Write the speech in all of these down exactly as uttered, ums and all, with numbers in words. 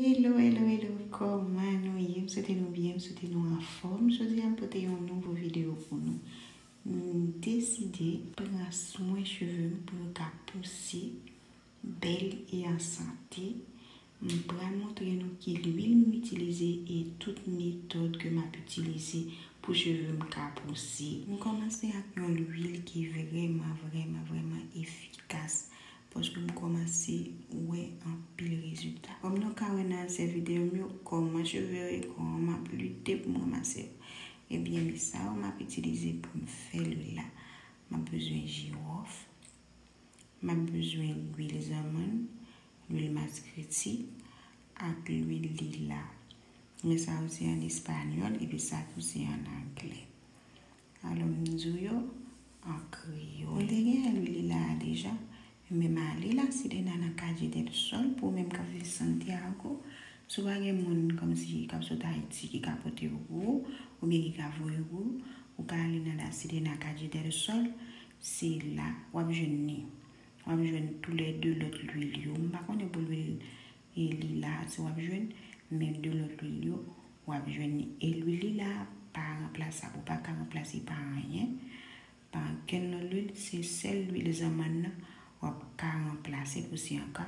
Hello, hello, hello, kòman nou ye? M swete nou byen, m swete nou anfòm. Jodi a m pote yon nouvo videyo pou nou. M deside pran swen cheve m pou yo ka pouse bèl e an sante. M pral montre nou ki lwil m itilize e tout metòd ke m ap itilize pou cheve m ka pouse. M kòmanse ak yon lwil ki vrèman, vrèman, vrèman efikas. Paske m kòmanse wè anpil rezilta. Kòm nou ka wè nan ansyen videyo m yo, kòman cheve yo ye, kòman m ap lite pou m ranmase yo. Ebyen, men sa yo m ap itilize pou m fè lwil la. M ap bezwen jiwòf, m ap bezwen lwil zanmann, lwil maskreti, ak lwil lila. Men sa yo se an espanyòl, epi sa tou se an anglè. Alò, m di w yo an kreyòl. M te gen lwil lila a deja, men m ale La Sirena nan Calle del Sol, pou ou menm k ap viv Santiago. Si w pa gen moun kòmsi k ap sot Ayiti ki ka pote yo pou ou, oubyen ki ka voye yo pou ou, ou ka ale nan La Sirena Calle del Sol, se la w ap jwenn li. W ap jwenn toulède lòt lwil yo. M pa konnen pou lwil e lila a si w ap jwenn, men de lòt lwil yo, w ap jwenn li. E lwil lila a pa ranplasab, ou pa ka ranplase pa anyen, pa okenn lòt lwil, se sèl lwil zanmann nan w ap ka ranplase pou si anka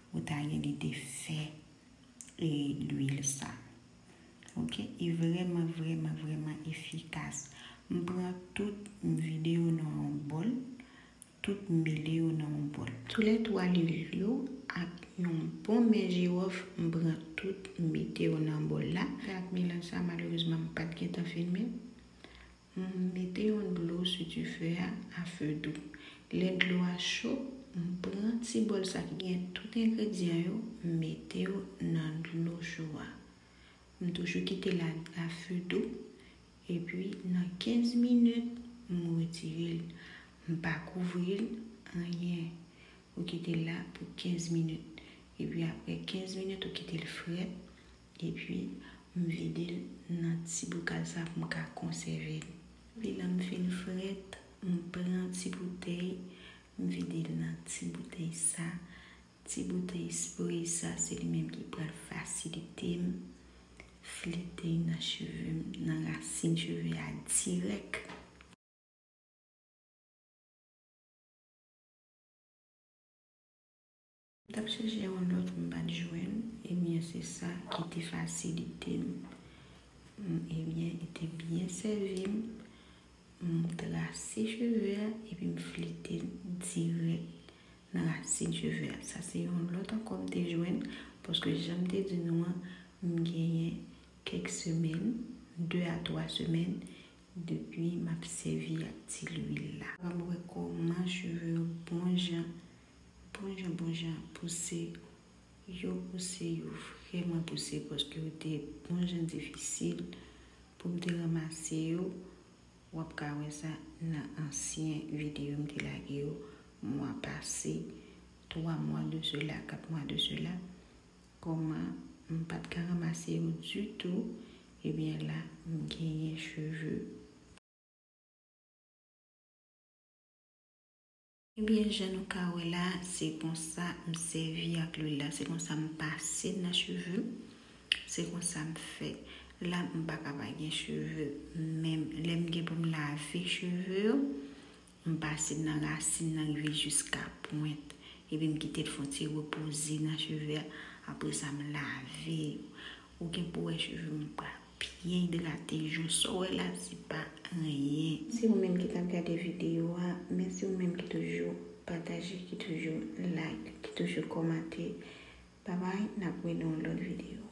ou ta gen lide fè e lwil sa. Oke, e vrèman, vrèman, vrèman efikas. M pran tout, m vide yo nan yon bòl, tout m mele yo nan yon bòl. Toulètwa lwil yo ak yon bon men jiwòf, m pran tout, m mete yo nan bòl la. Fè ak melanj sa, malerezman, m pa t gentan filme. M mete yon dlo sou dife a, a fe dou. Lè dlo a cho, m pran ti bòl sa ki gen tout engredyan yo, m mete yo nan dlo cho a. M toujou kite l a, a fe dou, epi nan kenz minit, m retire l. M pa kouvri l anyen. Ou kite l la pou kenz minit. Epi apre kenz minit, ou kite l frèt. Epi, m vide l nan ti bokal sa pou m ka konsève l. Epi lè m fin frèt, m pran ti boutèy, m vide l nan ti boutèy sa. Ti boutèy spray sa, se li menm ki pral fasilite m flite nan cheve m, nan rasin cheve a dirèk. M t ap chèche yon lòt, m pa t jwenn, ebyen, se sa ki te fasilite m. M, ebyen, li te byen sèvi m. M trase cheve a, epi m flite l dirèk nan rasin cheve a. Sa se yon lòt ankò m te jwenn, paske jan m te di nou an, m genyen kèk semèn, de a twa semèn, depi m ap sèvi ak ti lwil la. N ap wè kòman cheve yo bon jan, bon jan, bon jan pouse. Yo pouse, yo vrèman pouse, paske yo te bon jan difisil pou m te ranmase yo. W ap ka wè sa nan ansyen videyo m te lage yo mwa pase, twa mwa de sela, kat mwa de sela. Kòman m pa t ka ranmase yo ditou, ebyen la, m genyen cheve. Ebyen, jan nou ka wè la, se konsa m sèvi ak lwil la, se konsa m pase l nan cheve m, se konsa m fè. La, m pa ka pa gen cheve, menm lè m gen pou m lave cheve yo, m pase nan rasin nan rive jiska pwent. Epi m kite l fè yon ti repoze nan cheve a. Apre sa, m lave yo. Ou gen pou wè cheve m pral byen idrate. Jou sa w wè la, se pa anyen. Mèsi ou menm ki t ap gade videyo a. Mèsi ou menm ki toujou pataje, ki toujou like, ki toujou kòmante. Babay, n ap wè nan yon lòt videyo.